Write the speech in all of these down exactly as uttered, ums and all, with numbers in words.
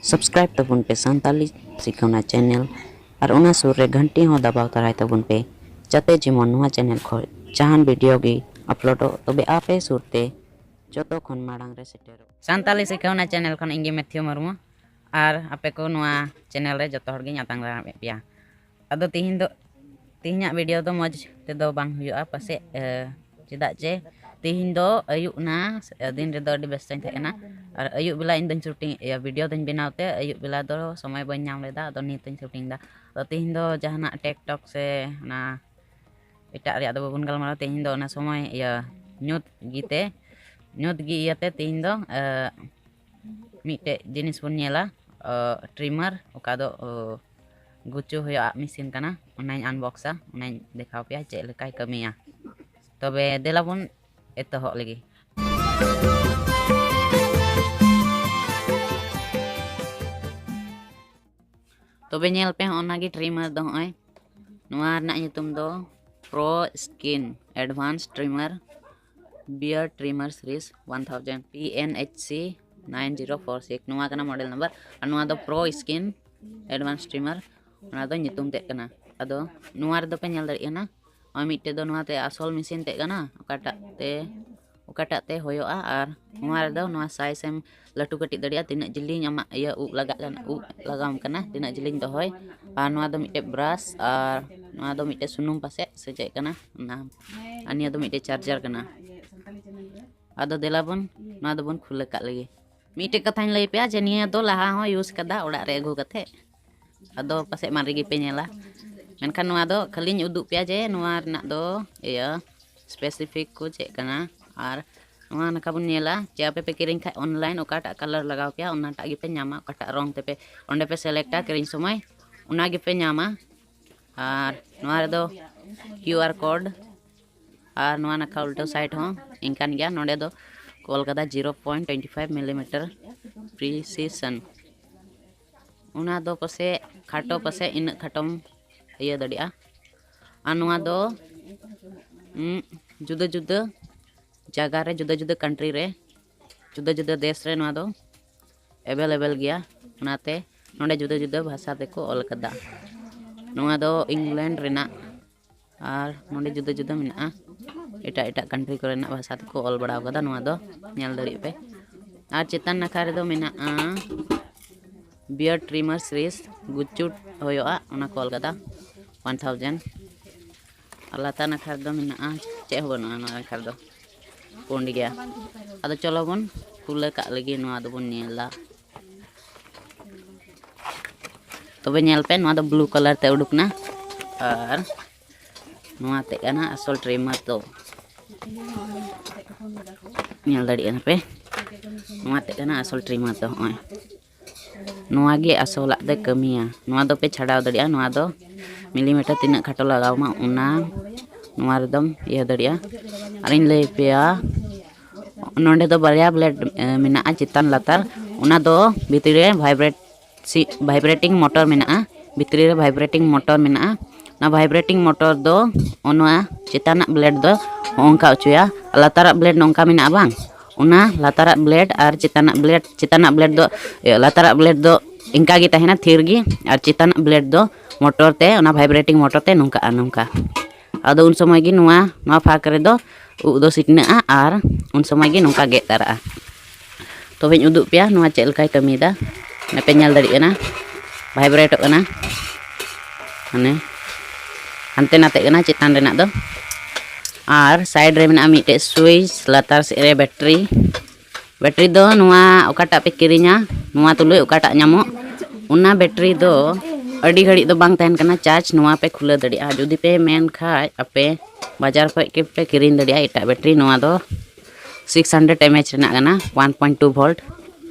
Subscribe ᱛᱟᱵᱚᱱ ᱯᱮ Santali ᱥᱤᱠᱷᱟᱹᱣᱱᱟ channel ᱟᱨ ᱚᱱᱟ ᱥᱩᱨ ᱨᱮ ᱜᱷᱟᱱᱴᱤ ᱦᱚᱸ ᱫᱟᱵᱟᱣ ᱛᱟᱨᱟᱭ ᱛᱟᱵᱚᱱ ᱯᱮ, ᱡᱟᱛᱮ ᱡᱮᱢᱚᱱ ᱱᱚᱣᱟ channel ᱠᱷᱚᱱ ᱡᱟᱦᱟᱱ video ᱜᱮ uploadᱚᱜ, ᱛᱚᱵᱮ ᱟᱯᱮ ᱥᱩᱨ ᱛᱮ ᱡᱚᱛᱚ ᱠᱷᱚᱱ ᱢᱟᱲᱟᱝ ᱨᱮ ᱥᱮᱴᱮᱨᱚᱜ᱾ ᱥᱟᱱᱛᱟᱞᱤ ᱥᱤᱠᱷᱟᱹᱣᱱᱟ channel ᱠᱷᱚᱱ ᱤᱧ ᱜᱮ ᱢᱮᱛᱷᱤᱭᱩ ᱢᱩᱨᱢᱩ, ᱟᱨ ᱟᱯᱮ ᱠᱚ ᱱᱚᱣᱟ channel ᱨᱮ ᱡᱚᱛᱚ ᱦᱚᱲ ᱜᱤᱧ ᱟᱛᱟᱝ ᱫᱟᱨᱟᱢᱮᱫ ᱯᱮᱭᱟ᱾ ᱟᱫᱚ ᱛᱤᱦᱤᱧ ᱫᱚ, ᱛᱤᱦᱤᱧᱟᱜ video ᱫᱚ ᱢᱚᱡᱽ ᱛᱮᱫᱚ ᱵᱟᱝ ᱦᱩᱭᱩᱜᱼᱟ ᱯᱟᱥᱮᱡ, ᱮ, ᱪᱮᱫᱟᱜ ᱡᱮ ᱛᱤᱦᱤᱧ ᱫᱚ ᱟᱹᱭᱩᱵ ᱱᱟ, ᱫᱤᱱ ᱨᱮᱫᱚ ᱟᱹᱰᱤ ᱵᱮᱥᱛᱚᱧ ᱛᱟᱦᱮᱸ ᱠᱟᱱᱟ᱾ ᱟᱨ ᱟᱹᱭᱩᱵ ᱵᱮᱞᱟ ᱤᱧ ᱫᱚᱧ shooting, ᱤᱭᱟᱹ, video ᱫᱚᱧ ᱵᱮᱱᱟᱣ ᱛᱮ ᱟᱹᱭᱩᱵ ᱵᱮᱞᱟ ᱫᱚ ᱥᱚᱢᱚᱭ ᱵᱟᱹᱧ ᱧᱟᱢ ᱞᱮᱫᱟ, ᱟᱫᱚ ᱱᱤᱛ ᱤᱧ shooting ᱫᱟ᱾ ᱟᱫᱚ ᱛᱤᱦᱤᱧ ᱫᱚ ᱡᱟᱦᱟᱱᱟᱜ TikTok ᱥᱮ ᱚᱱᱟ ᱮᱴᱟᱜ ᱨᱮᱭᱟᱜ ᱫᱚ ᱵᱟᱵᱚᱱ ᱜᱟᱞᱢᱟᱨᱟᱣᱟ᱾ ᱛᱤᱦᱤᱧ ᱫᱚ ᱚᱱᱟ ᱥᱚᱢᱚᱭ, ᱤᱭᱟᱹ, ᱧᱩᱛ ᱜᱮᱛᱮ, ᱧᱩᱛ ᱜᱮ ᱤᱭᱟᱹᱛᱮ ᱛᱤᱦᱤᱧ ᱫᱚ, ᱮ, ᱢᱤᱫᱴᱮᱡ ᱡᱤᱱᱤᱥ ᱵᱚᱱ ᱧᱮᱞᱟ, ᱚ, trimmer, ᱚᱠᱟ ᱫᱚ, ᱚ, ᱜᱩᱪᱩ ᱦᱩᱭᱩᱜᱼᱟ ᱢᱮᱥᱤᱱ ᱠᱟᱱᱟ, ᱚᱱᱟᱧ unboxᱟ, ᱚᱱᱟᱧ ᱫᱮᱠᱷᱟᱣ ᱯᱮᱭᱟ ᱪᱮᱫ ᱞᱮᱠᱟᱭ ᱠᱟᱹᱢᱤᱭᱟ᱾ ᱛᱚᱵᱮ ᱫᱮᱞᱟ ᱵᱚᱱ ᱮᱛᱚᱦᱚᱵ ᱞᱮᱜᱮ᱾ ᱛᱚᱵᱮ ᱧᱮᱞ ᱯᱮ, ᱦᱚᱸᱜᱼᱚ ᱱᱟ ᱜᱮ trimmer ᱫᱚ, ᱦᱚᱸᱜᱼᱚᱭ ᱱᱚᱣᱟ ᱨᱮᱱᱟᱜ ᱧᱩᱛᱩᱢ ᱫᱚ Pro Skin Advanced Trimmer Beard Trimmer Series one thousand P N H C nine zero four six, ᱱᱚᱣᱟ ᱠᱟᱱᱟ model number᱾ ᱟᱨ ᱱᱚᱣᱟ ᱫᱚ Pro Skin Advanced Trimmer, ᱚᱱᱟ ᱫᱚ ᱧᱩᱛᱩᱢ ᱛᱮᱫ ᱠᱟᱱᱟ᱾ ᱟᱫᱚ ᱱᱚᱣᱟ ᱨᱮᱫᱚ ᱯᱮ ᱧᱮᱞ ᱫᱟᱲᱮᱭᱟᱜ ᱠᱟᱱᱟ, ᱱᱚᱜᱼᱚᱭ ᱢᱤᱫᱴᱮᱡ ᱫᱚ ᱱᱚᱣᱟ ᱛᱮ ᱟᱥᱚᱞ ᱢᱮᱥᱤᱱ ᱛᱮᱫ ᱠᱟᱱᱟ, ᱚᱠᱟᱴᱟᱜ ᱛᱮ, ᱚᱠᱟᱴᱟᱜ ᱛᱮ ᱦᱩᱭᱩᱜᱼᱟ᱾ ᱟᱨ ᱱᱚᱣᱟ ᱨᱮᱫᱚ ᱱᱚᱣᱟ size ᱮᱢ ᱞᱟᱹᱴᱩ ᱠᱟᱹᱴᱤᱡ ᱫᱟᱲᱮᱭᱟᱜᱼᱟ, ᱛᱤᱱᱟᱹᱜ ᱡᱤᱞᱤᱧ ᱟᱢᱟᱜ ᱤᱭᱟᱹ ᱩᱵ ᱞᱟᱜᱟᱜ ᱠᱟᱱᱟ, ᱩᱵ ᱞᱟᱜᱟᱣᱟᱢ ᱠᱟᱱᱟ, ᱛᱤᱱᱟᱹᱜ ᱡᱤᱞᱤᱧ ᱫᱚᱦᱚᱭ᱾ ᱟᱨ ᱱᱚᱣᱟ ᱫᱚ ᱢᱤᱫᱴᱮᱡ brush, ᱟᱨ ᱱᱚᱣᱟ ᱫᱚ ᱢᱤᱫᱴᱮᱡ ᱥᱩᱱᱩᱢ ᱯᱟᱥᱮᱡ ᱥᱮ ᱪᱮᱫ ᱠᱟᱱᱟ ᱚᱱᱟ, ᱟᱨ ᱱᱤᱭᱟᱹ ᱫᱚ ᱢᱤᱫᱴᱮᱡ charger ᱠᱟᱱᱟ᱾ ᱟᱫᱚ ᱫᱮᱞᱟ ᱵᱚᱱ ᱱᱚᱣᱟ ᱫᱚᱵᱚᱱ ᱠᱷᱩᱞᱟᱹ ᱠᱟᱜ ᱞᱮᱜᱮ᱾ ᱢᱤᱫᱴᱮᱡ ᱠᱟᱛᱷᱟᱧ ᱞᱟᱹᱭ ᱯᱮᱭᱟ ᱡᱮ ᱱᱤᱭᱟᱹ ᱫᱚ ᱞᱟᱦᱟ ᱦᱚᱸ use ᱠᱟᱫᱟ ᱚᱲᱟᱜ ᱨᱮ ᱟᱹᱜᱩ ᱠᱟᱛᱮ, ᱟᱫᱚ ᱯᱟᱥᱮᱡ ᱢᱟᱨᱮ ᱜᱮᱯᱮ ᱧᱮᱞᱟ, ᱢᱮᱱᱠᱷᱟᱱ ᱱᱚᱣᱟ ᱫᱚ ᱠᱷᱟᱹᱞᱤᱧ ᱩᱫᱩᱜ ᱯᱮᱭᱟ ᱡᱮ ᱱᱚᱣᱟ ᱨᱮᱱᱟᱜ ᱫᱚ ᱤᱭᱟᱹ specific ᱠᱚ ᱪᱮᱫ ᱠᱟᱱᱟ᱾ ᱟᱨ ᱱᱚᱣᱟ ᱱᱟᱠᱷᱟ ᱵᱚᱱ ᱧᱮᱞᱟ ᱡᱮ ᱟᱯᱮ ᱯᱮ ᱠᱤᱨᱤᱧ ᱠᱷᱟᱡ online ᱚᱠᱟᱴᱟᱜ colour ᱞᱟᱜᱟᱣ ᱯᱮᱭᱟ ᱚᱱᱟᱴᱟᱜ ᱜᱮᱯᱮ ᱧᱟᱢᱟ, ᱚᱠᱟᱴᱟᱜ ᱨᱚᱝ ᱛᱮᱯᱮ ᱚᱸᱰᱮ ᱯᱮ selectᱟ ᱠᱤᱨᱤᱧ ᱥᱚᱢᱚᱭ, ᱚᱱᱟ ᱜᱮᱯᱮ ᱧᱟᱢᱟ᱾ ᱟᱨ ᱱᱚᱣᱟ ᱨᱮᱫᱚ QR code, ᱟᱨ ᱱᱚᱣᱟ ᱱᱟᱠᱷᱟ ᱩᱞᱴᱟᱹ side ᱦᱚᱸ ᱤᱱᱠᱟᱱ ᱜᱮᱭᱟ᱾ ᱱᱚᱰᱮ ᱫᱚ ᱠᱚ ᱚᱞ ᱠᱟᱫᱟ zero point twenty five millimeter precision᱾ ᱚᱱᱟ ᱫᱚ ᱯᱟᱥᱮᱡ ᱠᱷᱟᱴᱚ, ᱯᱟᱥᱮᱡ ᱤᱱᱟᱹᱜ ᱠᱷᱟᱴᱚᱢ ᱤᱭᱟᱹ ᱫᱟᱲᱮᱭᱟᱜᱼᱟ᱾ ᱟᱨ ᱱᱚᱣᱟ ᱫᱚ, ᱩᱸ, ᱡᱩᱫᱟᱹ ᱡᱩᱫᱟᱹ ᱡᱟᱭᱜᱟ ᱨᱮ, ᱡᱩᱫᱟᱹ ᱡᱩᱫᱟᱹ country ᱨᱮ, ᱡᱩᱫᱟᱹ ᱡᱩᱫᱟᱹ ᱫᱮᱥ ᱨᱮ ᱱᱚᱣᱟ ᱫᱚ ᱮᱵᱮᱞᱮᱵᱮᱞ ᱜᱮᱭᱟ᱾ ᱚᱱᱟᱛᱮ ᱱᱚᱰᱮ ᱡᱩᱫᱟᱹ ᱡᱩᱫᱟᱹ ᱵᱷᱟᱥᱟ ᱛᱮᱠᱚ ᱚᱞ ᱠᱟᱫᱟ᱾ ᱱᱚᱣᱟ ᱫᱚ ᱤᱝᱞᱮᱱᱰ ᱨᱮᱱᱟᱜ, ᱟᱨ ᱱᱚᱰᱮ ᱡᱩᱫᱟᱹ ᱡᱩᱫᱟᱹ ᱢᱮᱱᱟᱜᱼᱟ᱾ ᱮᱴᱟᱜ ᱮᱴᱟᱜ ᱠᱟᱱᱴᱨᱤ ᱠᱚᱨᱮᱱᱟᱜ ᱵᱷᱟᱥᱟ ᱛᱮᱠᱚ ᱚᱞ ᱵᱟᱲᱟᱣ ᱠᱟᱫᱟ᱾ ᱱᱚᱣᱟ ᱫᱚ ᱧᱮᱞ ᱫᱟᱲᱮᱭᱟᱜ ᱯᱮ᱾ ᱟᱨ ᱪᱮᱛᱟᱱ ᱱᱟᱠᱷᱟ ᱨᱮᱫᱚ ᱢᱮᱱᱟᱜᱼᱟ ᱵᱤᱭᱟᱨᱰ ᱴᱨᱤᱢᱟᱨ ᱥᱤᱨᱤᱡᱽ, ᱜᱩᱪᱩᱴ ᱦᱩᱭᱩᱜᱼᱟ, ᱚᱱᱟ ᱠᱚ ᱚᱞ ᱠᱟᱫᱟ, ᱚᱣᱟᱱ ᱛᱷᱟᱣᱡᱮᱱᱰ᱾ ᱟᱨ ᱞᱟᱛᱟᱨ ᱱᱟᱠᱷᱟ ᱨᱮᱫᱚ ᱢᱮᱱᱟᱜᱼᱟ, ᱪᱮᱫ ᱦᱚᱸ ᱵᱟᱹᱱᱩᱜᱼᱟ ᱱᱚᱣᱟ ᱱᱟᱠᱷᱟ ᱨᱮᱫᱚ, ᱯᱩᱸᱰ ᱜᱮᱭᱟ᱾ ᱟᱫᱚ ᱪᱚᱞᱚ ᱵᱚᱱ ᱠᱷᱩᱞᱟᱹ ᱠᱟᱜ ᱞᱮᱜᱮ, ᱱᱚᱣᱟ ᱫᱚᱵᱚᱱ ᱧᱮᱞᱟ᱾ ᱛᱚᱵᱮ ᱧᱮᱞ ᱯᱮ, ᱱᱚᱣᱟ ᱫᱚ ᱵᱞᱩ ᱠᱟᱞᱟᱨ ᱛᱮ ᱩᱰᱩᱠ ᱮᱱᱟ᱾ ᱟᱨ ᱱᱚᱣᱟ ᱛᱮᱫ ᱠᱟᱱᱟ ᱟᱥᱚᱞ ᱴᱨᱤᱢᱟᱨ ᱫᱚ᱾ ᱧᱮᱞ ᱫᱟᱲᱮᱭᱟᱜ ᱠᱟᱱᱟ ᱯᱮ, ᱱᱚᱣᱟ ᱛᱮᱫ ᱠᱟᱱᱟ ᱟᱥᱚᱞ ᱴᱨᱤᱢᱟᱨ ᱫᱚ᱾ ᱱᱚᱜᱼᱚᱭ ᱱᱚᱣᱟ ᱜᱮ ᱟᱥᱚᱞᱟᱜ ᱫᱚᱭ ᱠᱟᱹᱢᱤᱭᱟ᱾ ᱱᱚᱣᱟ ᱫᱚᱯᱮ ᱪᱷᱟᱰᱟᱣ ᱫᱟᱲᱮᱭᱟᱜᱼᱟ᱾ ᱱᱚᱣᱟ ᱫᱚ ᱢᱤᱞᱤᱢᱤᱴᱟᱨ ᱛᱤᱱᱟᱹᱜ ᱠᱷᱟᱴᱚ ᱞᱟᱜᱟᱣ ᱢᱟ, ᱚᱱᱟ ᱱᱚᱣᱟ ᱨᱮᱫᱚᱢ ᱤᱭᱟᱹ ᱫᱟᱲᱮᱭᱟᱜᱼᱟ᱾ ᱟᱨᱤᱧ ᱞᱟᱹᱭ ᱯᱮᱭᱟ, ᱱᱚᱸᱰᱮ ᱫᱚ ᱵᱟᱨᱭᱟ ᱵᱞᱮᱰ ᱢᱮᱱᱟᱜᱼᱟ, ᱪᱮᱛᱟᱱ ᱞᱟᱛᱟᱨ᱾ ᱚᱱᱟ ᱫᱚ ᱵᱷᱤᱛᱨᱤ ᱨᱮ ᱵᱷᱟᱭᱵᱨᱮᱴ ᱵᱷᱟᱭᱵᱨᱮᱴᱤᱝ ᱢᱚᱴᱚᱨ ᱢᱮᱱᱟᱜᱼᱟ᱾ ᱵᱷᱤᱛᱨᱤ ᱨᱮ ᱵᱷᱟᱭᱵᱨᱮᱴᱤᱝ ᱢᱚᱴᱚᱨ ᱢᱮᱱᱟᱜᱼᱟ᱾ ᱚᱱᱟ ᱵᱷᱟᱭᱵᱨᱮᱴᱤᱝ ᱢᱚᱴᱚᱨ ᱫᱚ ᱚᱱᱟ ᱪᱮᱛᱟᱱᱟᱜ ᱵᱞᱮᱰ ᱫᱚ ᱦᱚᱸᱜᱼᱚ ᱱᱚᱝᱠᱟ ᱚᱪᱚᱭᱟ᱾ ᱞᱟᱛᱟᱨᱟᱜ ᱵᱞᱮᱰ ᱱᱚᱝᱠᱟ ᱢᱮᱱᱟᱜᱼᱟ ᱵᱟᱝ, ᱚᱱᱟ ᱞᱟᱛᱟᱨᱟᱜ ᱵᱞᱮᱰ ᱟᱨ ᱪᱮᱛᱟᱱᱟᱜ ᱵᱞᱮᱰ, ᱪᱮᱛᱟᱱᱟᱜ ᱵᱞᱮᱰ ᱫᱚ, ᱤᱭᱟᱹ, ᱞᱟᱛᱟᱨᱟᱜ ᱵᱞᱮᱰ ᱫᱚ ᱤᱱᱠᱟ ᱜᱮ ᱛᱟᱦᱮᱱᱟ, ᱛᱷᱤᱨ ᱜᱮ᱾ ᱟᱨ ᱪᱮᱛᱟᱱᱟᱜ ᱵᱞᱮᱰ ᱫᱚ ᱢᱚᱴᱚᱨ ᱛᱮ, ᱚᱱᱟ ᱵᱷᱟᱭᱵᱨᱮᱴᱤᱝ ᱢᱚᱴᱚᱨ ᱛᱮ ᱱᱚᱝᱠᱟᱜᱼᱟ, ᱱᱚᱝᱠᱟ᱾ ᱟᱫᱚ ᱩᱱ ᱥᱚᱢᱚᱭ ᱜᱮ ᱱᱚᱣᱟ, ᱱᱚᱣᱟ ᱯᱷᱟᱸᱠ ᱨᱮᱫᱚ ᱩᱵ ᱫᱚ ᱥᱤᱴᱱᱟᱹᱜᱼᱟ ᱟᱨ ᱩᱱ ᱥᱚᱢᱚᱭ ᱜᱮ ᱱᱚᱝᱠᱟ ᱜᱮᱫ ᱛᱟᱨᱟᱜᱼᱟ᱾ ᱛᱚᱵᱮᱧ ᱩᱫᱩᱜ ᱯᱮᱭᱟ ᱱᱚᱣᱟ ᱪᱮᱫ ᱞᱮᱠᱟᱭ ᱠᱟᱹᱢᱤᱭᱮᱫᱟ᱾ ᱱᱚᱰᱮ ᱯᱮ ᱧᱮᱞ ᱫᱟᱲᱮᱭᱟᱜ ᱠᱟᱱᱟ, ᱵᱷᱟᱭᱵᱨᱮᱴᱚᱜ ᱠᱟᱱᱟ, ᱢᱟᱱᱮ ᱦᱟᱱᱛᱮ ᱱᱟᱛᱮᱜ ᱠᱟᱱᱟ ᱪᱮᱛᱟᱱ ᱨᱮᱱᱟᱜ ᱫᱚ᱾ ᱟᱨ ᱥᱟᱭᱤᱰ ᱨᱮ ᱢᱮᱱᱟᱜᱼᱟ ᱢᱤᱫᱴᱮᱡ ᱥᱩᱭᱤᱪ, ᱞᱟᱛᱟᱨ ᱥᱮᱫ ᱨᱮ ᱵᱮᱴᱨᱤ᱾ ᱵᱮᱴᱨᱤ ᱫᱚ ᱱᱚᱣᱟ ᱚᱠᱟᱴᱟᱜ ᱯᱮ ᱠᱤᱨᱤᱧᱟ, ᱱᱚᱣᱟ ᱛᱩᱞᱩᱡ ᱚᱠᱟᱴᱟᱜ ᱧᱟᱢᱚᱜ, ᱚᱱᱟ ᱵᱮᱴᱨᱤ ᱫᱚ ᱟᱹᱰᱤ ᱜᱷᱟᱹᱲᱤᱡ ᱫᱚ ᱵᱟᱝ ᱛᱟᱦᱮᱱ ᱠᱟᱱᱟ ᱪᱟᱨᱡᱽ᱾ ᱱᱚᱣᱟ ᱯᱮ ᱠᱷᱩᱞᱟᱹᱣ ᱫᱟᱲᱮᱭᱟᱜᱼᱟ ᱡᱩᱫᱤ ᱯᱮ ᱢᱮᱱ ᱠᱷᱟᱡ ᱟᱯᱮ ᱵᱟᱡᱟᱨ ᱠᱷᱚᱡ ᱜᱮᱯᱮ ᱠᱤᱨᱤᱧ ᱫᱟᱲᱮᱭᱟᱜᱼᱟ ᱮᱴᱟᱜ ᱵᱮᱴᱨᱤ᱾ ᱱᱚᱣᱟ ᱫᱚ ᱥᱤᱠᱥ ᱦᱟᱱᱰᱨᱮᱰ ᱮᱢ ᱮᱭᱤᱪ ᱨᱮᱱᱟᱜ ᱠᱟᱱᱟ, ᱚᱣᱟᱱ ᱯᱚᱭᱮᱱᱴ ᱴᱩ ᱵᱷᱳᱞᱴ᱾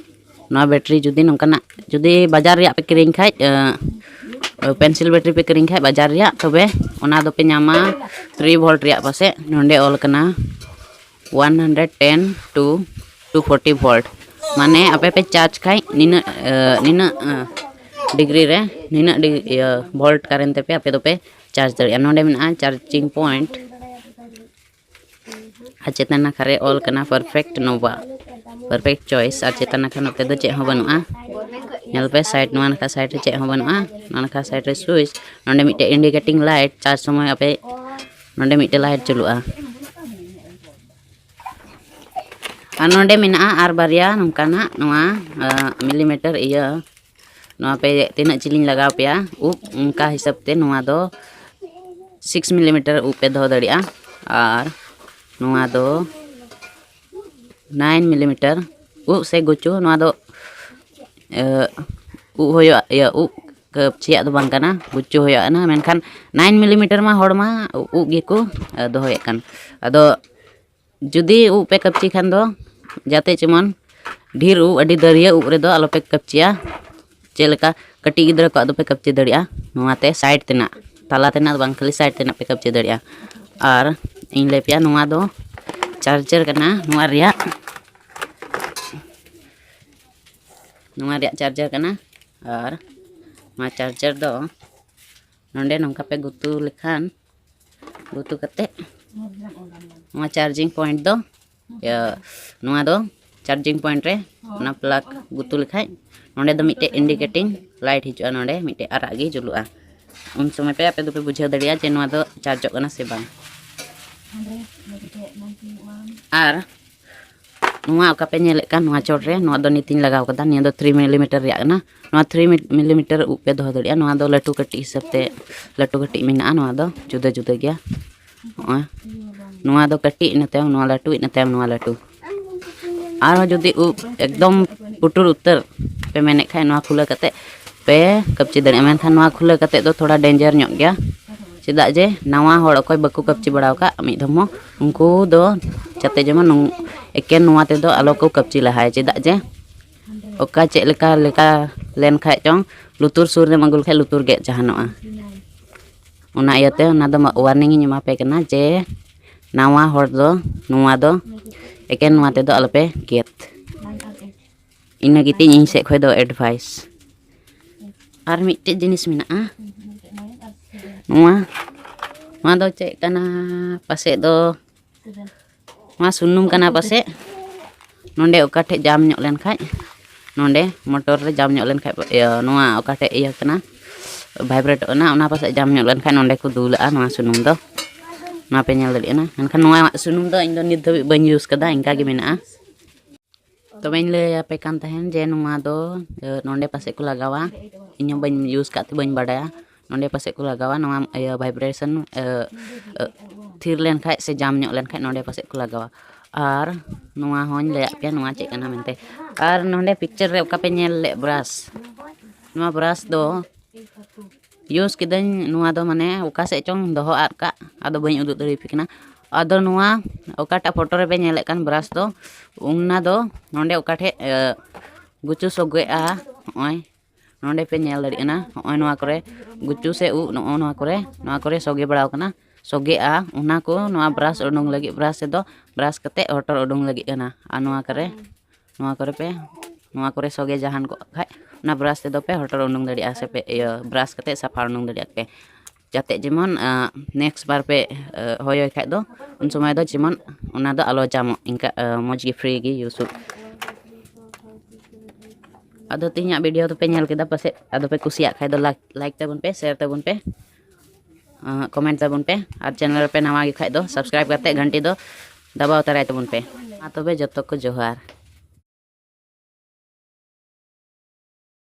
ᱱᱚᱣᱟ ᱵᱮᱴᱨᱤ ᱡᱩᱫᱤ ᱱᱚᱝᱠᱟᱱᱟᱜ, ᱡᱩᱫᱤ ᱵᱟᱡᱟᱨ ᱨᱮᱭᱟᱜ ᱯᱮ ᱠᱤᱨᱤᱧ ᱠᱷᱟᱡ, ᱯᱮᱱᱥᱤᱞ ᱵᱮᱴᱨᱤ ᱯᱮ ᱠᱤᱨᱤᱧ ᱠᱷᱟᱡ ᱵᱟᱡᱟᱨ ᱨᱮᱭᱟᱜ, ᱛᱚᱵᱮ ᱚᱱᱟ ᱫᱚᱯᱮ ᱧᱟᱢᱟ ᱛᱷᱨᱤ ᱵᱷᱳᱞᱴ ᱨᱮᱭᱟᱜ ᱯᱟᱥᱮᱡ᱾ ᱱᱚᱸᱰᱮ ᱚᱞ ᱠᱟᱱᱟ ᱚᱣᱟᱱ ᱦᱟᱱᱰᱨᱮᱰ ᱴᱮᱱ ᱴᱩ ᱴᱩ ᱯᱷᱳᱨᱴᱤ ᱵᱷᱳᱞᱴ, ᱢᱟᱱᱮ ᱟᱯᱮ ᱯᱮ ᱪᱟᱨᱡᱽ ᱠᱷᱟᱡ ᱱᱤᱱᱟᱹᱜ, ᱱᱤᱱᱟᱹᱜ ᱰᱤᱜᱽᱨᱤ ᱨᱮ, ᱱᱤᱱᱟᱹᱜ ᱰᱤ-, ᱤᱭᱟᱹ, ᱵᱷᱳᱞᱴ ᱠᱟᱨᱮᱱᱴ ᱛᱮᱯᱮ ᱟᱯᱮ ᱫᱚᱯᱮ ᱪᱟᱨᱡᱽ ᱫᱟᱲᱮᱭᱟᱜᱼᱟ᱾ ᱱᱚᱸᱰᱮ ᱢᱮᱱᱟᱜᱼᱟ ᱪᱟᱨᱡᱤᱝ ᱯᱚᱭᱮᱱᱴ᱾ ᱟᱨ ᱪᱮᱛᱟᱱ ᱱᱟᱠᱷᱟ ᱨᱮ ᱚᱞ ᱠᱟᱱᱟ ᱯᱟᱨᱯᱷᱮᱠᱴ ᱱᱳᱵᱷᱟ᱾ perfect choice. ᱟᱨ ᱪᱮᱛᱟᱱ ᱱᱟᱠᱷᱟ ᱱᱚᱛᱮ ᱫᱚ ᱪᱮᱫ ᱦᱚᱸ ᱵᱟᱹᱱᱩᱜᱼᱟ᱾ ᱧᱮᱞ ᱯᱮ, side, ᱱᱚᱣᱟ ᱱᱟᱠᱷᱟ side ᱨᱮ ᱪᱮᱫ ᱦᱚᱸ ᱵᱟᱹᱱᱩᱜᱼᱟ᱾ ᱱᱚᱣᱟ ᱱᱟᱠᱷᱟ side ᱨᱮ switch, ᱱᱚᱰᱮ ᱢᱤᱫᱴᱮᱡ indicating light, charge ᱥᱚᱢᱚᱭ ᱟᱯᱮ ᱱᱚᱰᱮ ᱢᱤᱫᱴᱮᱡ light ᱡᱩᱞᱩᱜᱼᱟ᱾ ᱟᱨ ᱱᱚᱰᱮ ᱢᱮᱱᱟᱜᱼᱟ ᱟᱨ ᱵᱟᱨᱭᱟ ᱱᱚᱝᱠᱟᱱᱟᱜ ᱱᱚᱣᱟ, ᱟᱸ, millimeter ᱤᱭᱟᱹ, ᱱᱚᱣᱟ ᱯᱮ ᱛᱤᱱᱟᱹᱜ ᱡᱤᱞᱤᱧ ᱞᱟᱜᱟᱣ ᱯᱮᱭᱟ ᱩᱵ, ᱚᱱᱠᱟ ᱦᱤᱥᱟᱹᱵ ᱛᱮ ᱱᱚᱣᱟ ᱫᱚ six millimeter ᱩᱵ ᱯᱮ ᱫᱚᱦᱚ ᱫᱟᱲᱮᱭᱟᱜᱼᱟ᱾ ᱟᱨ ᱱᱚᱣᱟ ᱫᱚ nine millimeter ᱩᱵ ᱥᱮ ᱜᱩᱪᱩ, ᱱᱚᱣᱟ ᱫᱚ, ᱮ, ᱩᱵ ᱦᱩᱭᱩᱜᱼᱟ, ᱤᱭᱟᱹ, ᱩᱵ ᱠᱟᱹᱯᱪᱤᱭᱟᱜ ᱫᱚ ᱵᱟᱝ ᱠᱟᱱᱟ, ᱜᱩᱪᱩ ᱦᱩᱭᱩᱜᱼᱟ ᱠᱟᱱᱟ᱾ ᱢᱮᱱᱠᱷᱟᱱ nine millimeter ᱢᱟ ᱦᱚᱲ ᱢᱟ ᱩᱵ ᱜᱮᱠᱚ, ᱮ, ᱫᱚᱦᱚᱭᱮᱫ ᱠᱟᱱ᱾ ᱟᱫᱚ ᱡᱩᱫᱤ ᱩᱵ ᱯᱮ ᱠᱟᱹᱯᱪᱤ ᱠᱷᱟᱱ ᱫᱚ ᱡᱟᱛᱮ ᱡᱮᱢᱚᱱ ᱰᱷᱮᱨ ᱩᱵ, ᱟᱹᱰᱤ ᱫᱟᱹᱨᱭᱟᱹ ᱩᱵ ᱨᱮᱫᱚ ᱟᱞᱚᱯᱮ ᱠᱟᱹᱯᱪᱤᱭᱟ᱾ ᱪᱮᱫ ᱞᱮᱠᱟ ᱠᱟᱹᱴᱤᱡ ᱜᱤᱫᱽᱨᱟᱹ ᱠᱚᱣᱟᱜ ᱫᱚᱯᱮ ᱠᱟᱹᱯᱪᱤ ᱫᱟᱲᱮᱭᱟᱜᱼᱟ, ᱱᱚᱣᱟᱛᱮ side ᱛᱮᱱᱟᱜ, ᱛᱟᱞᱟ ᱛᱮᱱᱟᱜ ᱫᱚ ᱵᱟᱝ, ᱠᱷᱟᱹᱞᱤ side ᱛᱮᱱᱟᱜ ᱯᱮ ᱠᱟᱹᱯᱪᱤ ᱫᱟᱲᱮᱭᱟᱜᱼᱟ᱾ ᱟᱨ ᱤᱧ ᱞᱟᱹᱭ ᱯᱮᱭᱟ, ᱱᱚᱣᱟ ᱫᱚ charger ᱠᱟᱱᱟ, ᱱᱚᱣᱟ ᱨᱮᱭᱟᱜ, ᱱᱚᱣᱟ ᱨᱮᱭᱟᱜ charger ᱠᱟᱱᱟ᱾ ᱟᱨ ᱱᱚᱣᱟ charger ᱫᱚ ᱱᱚᱰᱮ ᱱᱚᱝᱠᱟ ᱯᱮ ᱜᱩᱛᱩ ᱞᱮᱠᱷᱟᱱ, ᱜᱩᱛᱩ ᱠᱟᱛᱮ ᱱᱚᱣᱟ charging point ᱫᱚ, ᱤᱭᱟᱹ, ᱱᱚᱣᱟ ᱫᱚ charging point ᱨᱮ ᱚᱱᱟ plug ᱜᱩᱛᱩ ᱞᱮᱠᱷᱟᱡ ᱱᱚᱰᱮ ᱫᱚ ᱢᱤᱫᱴᱮᱡ indicating light ᱦᱤᱡᱩᱜᱼᱟ, ᱱᱚᱰᱮ ᱢᱤᱫᱴᱮᱡ ᱟᱨᱟᱜ ᱜᱮ ᱡᱩᱞᱩᱜᱼᱟ᱾ ᱩᱱ ᱥᱚᱢᱚᱭ ᱯᱮ ᱟᱯᱮ ᱫᱚᱯᱮ ᱵᱩᱡᱷᱟᱹᱣ ᱫᱟᱲᱮᱭᱟᱜᱼᱟ ᱡᱮ ᱱᱚᱣᱟ ᱫᱚ chargeᱚᱜ ᱠᱟᱱᱟ ᱥᱮ ᱵᱟᱝ᱾ ᱟᱨ ᱱᱚᱣᱟ ᱚᱠᱟ ᱯᱮ ᱧᱮᱞᱮᱫ ᱠᱟᱱ, ᱱᱚᱣᱟ ᱪᱚᱴ ᱨᱮ, ᱱᱚᱣᱟ ᱫᱚ ᱱᱤᱛᱤᱧ ᱞᱟᱜᱟᱣ ᱠᱟᱫᱟ᱾ ᱱᱤᱭᱟᱹ ᱫᱚ three millimeter ᱨᱮᱭᱟᱜ ᱠᱟᱱᱟ᱾ ᱱᱚᱣᱟ three millimeter ᱩᱵ ᱯᱮ ᱫᱚᱦᱚ ᱫᱟᱲᱮᱭᱟᱜᱼᱟ᱾ ᱱᱚᱣᱟ ᱫᱚ ᱞᱟᱹᱴᱩ ᱠᱟᱹᱴᱤᱡ ᱦᱤᱥᱟᱹᱵ ᱛᱮ ᱞᱟᱹᱴᱩ ᱠᱟᱹᱴᱤᱡ ᱢᱮᱱᱟᱜᱼᱟ᱾ ᱱᱚᱣᱟ ᱫᱚ ᱡᱩᱫᱟᱹ ᱡᱩᱫᱟᱹ ᱜᱮᱭᱟ᱾ ᱱᱚᱜᱼᱚᱭ, ᱱᱚᱣᱟ ᱫᱚ ᱠᱟᱹᱴᱤᱡ, ᱤᱱᱟᱹ ᱛᱟᱭᱚᱢ ᱱᱚᱣᱟ ᱞᱟᱹᱴᱩ, ᱤᱱᱟᱹ ᱛᱟᱭᱚᱢ ᱱᱚᱣᱟ ᱞᱟᱹᱴᱩ᱾ ᱟᱨᱦᱚᱸ ᱡᱩᱫᱤ ᱩᱵ ᱮᱠᱫᱚᱢ ᱯᱩᱴᱩᱨ ᱩᱛᱟᱹᱨ ᱯᱮ ᱢᱮᱱᱮᱫ ᱠᱷᱟᱡ, ᱱᱚᱣᱟ ᱠᱷᱩᱞᱟᱹ ᱠᱟᱛᱮ ᱯᱮ ᱠᱟᱹᱯᱪᱤ ᱫᱟᱲᱮᱭᱟᱜᱼᱟ᱾ ᱢᱮᱱᱠᱷᱟᱱ ᱱᱚᱣᱟ ᱠᱷᱩᱞᱟᱹ ᱠᱟᱛᱮ ᱫᱚ ᱛᱷᱚᱲᱟ danger ᱧᱚᱜ ᱜᱮᱭᱟ, ᱪᱮᱫᱟᱜ ᱡᱮ ᱱᱟᱣᱟ ᱦᱚᱲ ᱚᱠᱚᱭ ᱵᱟᱠᱚ ᱠᱟᱹᱯᱪᱤ ᱵᱟᱲᱟ ᱟᱠᱟᱫ ᱢᱤᱫ ᱫᱷᱚᱢ ᱦᱚᱸ, ᱩᱱᱠᱩ ᱫᱚ ᱡᱟᱛᱮ ᱡᱮᱢᱚᱱ ᱱᱚᱝ-, ᱮᱠᱮᱱ ᱱᱚᱣᱟ ᱛᱮᱫᱚ ᱟᱞᱚ ᱠᱚ ᱠᱟᱹᱯᱪᱤ ᱞᱟᱦᱟᱭᱟ, ᱪᱮᱫᱟᱜ ᱡᱮ ᱚᱠᱟ ᱪᱮᱫ ᱞᱮᱠᱟ ᱞᱮᱠᱟ ᱞᱮᱱ ᱠᱷᱟᱡ ᱪᱚᱝ, ᱞᱩᱛᱩᱨ ᱥᱩᱨ ᱨᱮᱢ ᱟᱹᱜᱩ ᱞᱮᱠᱷᱟᱡ ᱞᱩᱛᱩᱨ ᱜᱮᱫ ᱡᱟᱦᱟᱱᱚᱜᱼᱟ᱾ ᱚᱱᱟ ᱤᱭᱟᱹᱛᱮ ᱚᱱᱟ ᱫᱚ warning ᱤᱧ ᱮᱢᱟ ᱯᱮ ᱠᱟᱱᱟ ᱡᱮ ᱱᱟᱣᱟ ᱦᱚᱲ ᱫᱚ ᱱᱚᱣᱟ ᱫᱚ ᱮᱠᱮᱱ ᱱᱚᱣᱟ ᱛᱮᱫᱚ ᱟᱞᱚᱯᱮ ᱜᱮᱫ᱾ ᱤᱱᱟᱹ ᱜᱮᱛᱤᱧ ᱤᱧ ᱥᱮᱫ ᱠᱷᱚᱡ ᱫᱚ advice᱾ ᱟᱨ ᱢᱤᱫᱴᱮᱡ ᱡᱤᱱᱤᱥ ᱢᱮᱱᱟᱜᱼᱟ, ᱱᱚᱣᱟ, ᱱᱚᱣᱟ ᱫᱚ ᱪᱮᱫ ᱠᱟᱱᱟ ᱯᱟᱥᱮᱡ ᱫᱚ, ᱱᱚᱣᱟ ᱥᱩᱱᱩᱢ ᱠᱟᱱᱟ ᱯᱟᱥᱮᱡ, ᱱᱚᱰᱮ ᱚᱠᱟ ᱴᱷᱮᱡ ᱡᱟᱢ ᱧᱚᱜ ᱞᱮᱱᱠᱷᱟᱡ, ᱱᱚᱰᱮ ᱢᱚᱴᱚᱨ ᱨᱮ ᱡᱟᱢ ᱧᱚᱜ ᱞᱮᱱᱠᱷᱟᱡ, ᱤᱭᱟᱹ, ᱱᱚᱣᱟ ᱚᱠᱟ ᱴᱷᱮᱡ ᱤᱭᱟᱹ ᱠᱟᱱᱟ, ᱵᱷᱟᱭᱵᱨᱮᱴᱚᱜ ᱠᱟᱱᱟ, ᱚᱱᱟ ᱯᱟᱥᱮᱡ ᱡᱟᱢ ᱧᱚᱜ ᱞᱮᱱᱠᱷᱟᱡ ᱱᱚᱰᱮ ᱠᱚ ᱫᱩᱞᱟᱜᱼᱟ ᱱᱚᱣᱟ ᱥᱩᱱᱩᱢ ᱫᱚ᱾ ᱱᱚᱣᱟ ᱯᱮ ᱧᱮᱞ ᱫᱟᱲᱮᱭᱟᱜ ᱠᱟᱱᱟ᱾ ᱢᱮᱱᱠᱷᱟᱱ ᱱᱚᱣᱟ ᱥᱩᱱᱩᱢ ᱫᱚ ᱤᱧ ᱫᱚ ᱱᱤᱛ ᱫᱷᱟᱹᱵᱤᱡ ᱵᱟᱹᱧ ᱤᱭᱩᱡᱽ ᱠᱟᱫᱟ, ᱤᱱᱠᱟ ᱜᱮ ᱢᱮᱱᱟᱜᱼᱟ᱾ ᱛᱚᱵᱮᱧ ᱞᱟᱹᱭ ᱟᱯᱮ ᱠᱟᱱ ᱛᱟᱦᱮᱱ ᱡᱮ ᱱᱚᱣᱟ ᱫᱚ, ᱮ, ᱱᱚᱰᱮ ᱯᱟᱥᱮᱡ ᱠᱚ ᱞᱟᱜᱟᱣᱟ᱾ ᱤᱧ ᱦᱚᱸ ᱵᱟᱹᱧ ᱤᱭᱩᱡᱽ ᱠᱟᱜ ᱛᱮ ᱵᱟᱹᱧ ᱵᱟᱰᱟᱭᱟ᱾ ᱱᱚᱰᱮ ᱯᱟᱥᱮᱡ ᱠᱚ ᱞᱟᱜᱟᱣᱟ ᱱᱚᱣᱟ, ᱤᱭᱟᱹ, ᱵᱷᱟᱭᱵᱨᱮᱥᱚᱱ, ᱮ, ᱮ, ᱛᱷᱤᱨ ᱞᱮᱱᱠᱷᱟᱡ ᱥᱮ ᱡᱟᱢ ᱧᱚᱜ ᱞᱮᱱᱠᱷᱟᱡ ᱱᱚᱰᱮ ᱯᱟᱥᱮᱡ ᱠᱚ ᱞᱟᱜᱟᱣᱟ᱾ ᱟᱨ ᱱᱚᱣᱟ ᱦᱚᱸᱧ ᱞᱟᱹᱭᱟᱫ ᱯᱮᱭᱟ ᱱᱚᱣᱟ ᱪᱮᱫ ᱠᱟᱱᱟ ᱢᱮᱱᱛᱮ᱾ ᱟᱨ ᱱᱚᱰᱮ ᱯᱤᱠᱪᱟᱨ ᱨᱮ ᱚᱠᱟ ᱯᱮ ᱧᱮᱞ ᱞᱮᱫ ᱵᱨᱟᱥ, ᱱᱚᱣᱟ ᱵᱨᱟᱥ ᱫᱚ ᱤᱭᱩᱡᱽ ᱠᱤᱫᱟᱹᱧ, ᱱᱚᱣᱟ ᱫᱚ ᱢᱟᱱᱮ ᱚᱠᱟ ᱥᱮᱫ ᱪᱚᱝ ᱫᱚᱦᱚ ᱟᱫ ᱠᱟᱜ, ᱟᱫᱚ ᱵᱟᱹᱧ ᱩᱫᱩᱜ ᱫᱟᱲᱮᱭᱟᱯᱮ ᱠᱟᱱᱟ᱾ ᱟᱫᱚ ᱱᱚᱣᱟ ᱚᱠᱟᱴᱟᱜ ᱯᱷᱳᱴᱳ ᱨᱮᱯᱮ ᱧᱮᱞᱮᱫ ᱠᱟᱱ ᱵᱨᱟᱥ ᱫᱚ, ᱚᱱᱟ ᱫᱚ ᱱᱚᱰᱮ ᱚᱠᱟ ᱴᱷᱮᱡ, ᱮ, ᱜᱩᱪᱩ ᱥᱚᱜᱮᱜᱼᱟ, ᱱᱚᱜᱼᱚᱭ ᱱᱚᱰᱮ ᱯᱮ ᱧᱮᱞ ᱫᱟᱲᱮᱭᱟᱜ ᱠᱟᱱᱟ, ᱱᱚᱜᱼᱚᱭ ᱱᱚᱣᱟ ᱠᱚᱨᱮ ᱜᱩᱪᱩ ᱥᱮ ᱩᱵ, ᱱᱚᱜᱼᱚ ᱱᱚᱣᱟ ᱠᱚᱨᱮ, ᱱᱚᱣᱟ ᱠᱚᱨᱮ ᱥᱚᱜᱮ ᱵᱟᱲᱟᱣ ᱠᱟᱱᱟ, ᱥᱚᱜᱮᱜᱼᱟ, ᱚᱱᱟ ᱠᱚ ᱱᱚᱣᱟ ᱵᱨᱟᱥ ᱩᱰᱩᱝ ᱞᱟᱹᱜᱤᱫ, ᱵᱨᱟᱥ ᱛᱮᱫᱚ ᱵᱨᱟᱥ ᱠᱟᱛᱮ ᱦᱚᱴᱚᱨ ᱩᱰᱩᱝ ᱞᱟᱹᱜᱤᱫ ᱠᱟᱱᱟ᱾ ᱟᱨ ᱱᱚᱣᱟ ᱠᱚᱨᱮ, ᱱᱚᱣᱟ ᱠᱚᱨᱮ ᱯᱮ, ᱱᱚᱣᱟ ᱠᱚᱨᱮ ᱥᱚᱜᱮ ᱡᱟᱦᱟᱱ ᱠᱚ ᱠᱷᱟᱡ, ᱚᱱᱟ ᱵᱨᱟᱥ ᱛᱮᱫᱚ ᱯᱮ ᱦᱚᱴᱚᱨ ᱩᱰᱩᱝ ᱫᱟᱲᱮᱭᱟᱜᱼᱟ, ᱥᱮ ᱯᱮ, ᱤᱭᱟᱹ, ᱵᱨᱟᱥ ᱠᱟᱛᱮ ᱥᱟᱯᱷᱟ ᱩᱰᱩᱝ ᱫᱟᱲᱮᱭᱟᱜᱼᱟ ᱯᱮ, ᱡᱟᱛᱮ ᱡᱮᱢᱚᱱ, ᱟ, ᱱᱮᱠᱥᱴ ᱵᱟᱨ ᱯᱮ, ᱟ, ᱦᱚᱭᱚᱭ ᱠᱷᱟᱡ ᱫᱚ, ᱩᱱ ᱥᱚᱢᱚᱭ ᱫᱚ ᱡᱮᱢᱚᱱ ᱚᱱᱟ ᱫᱚ ᱟᱞᱚ ᱡᱟᱢᱚᱜ, ᱤᱱᱠᱟ, ᱟ, ᱢᱚᱡᱽ ᱜᱮ ᱯᱷᱨᱤ ᱜᱮ ᱤᱭᱩᱡᱚᱜ᱾ ᱟᱫᱚ ᱛᱮᱦᱮᱧᱟᱜ ᱵᱷᱤᱰᱤᱭᱳ ᱫᱚᱯᱮ ᱧᱮᱞ ᱠᱮᱫᱟ, ᱯᱟᱥᱮᱡ ᱟᱫᱚ ᱯᱮ ᱠᱩᱥᱤᱭᱟᱜ ᱠᱷᱟᱡ ᱫᱚ ᱞᱟᱭᱤᱠ, ᱞᱟᱭᱤᱠ ᱛᱟᱵᱚᱱ ᱯᱮ, ᱥᱮᱭᱟᱨ ᱛᱟᱵᱚᱱ ᱯᱮ, ᱟ, ᱠᱚᱢᱮᱱᱴ ᱛᱟᱵᱚᱱ ᱯᱮ, ᱟᱨ ᱪᱮᱱᱮᱞ ᱨᱮᱯᱮ ᱱᱟᱣᱟ ᱜᱮ ᱠᱷᱟᱡ ᱫᱚ ᱥᱟᱵᱥᱠᱨᱟᱭᱤᱵ ᱠᱟᱛᱮ ᱜᱷᱟᱱᱴᱤ ᱫᱚ ᱫᱟᱵᱟᱣ ᱛᱟᱨᱟᱭ ᱛᱟᱵᱚᱱ ᱯᱮ᱾ ᱢᱟ ᱛᱚᱵᱮ ᱡᱚᱛᱚ ᱠᱚ ᱡᱚᱦᱟᱨ᱾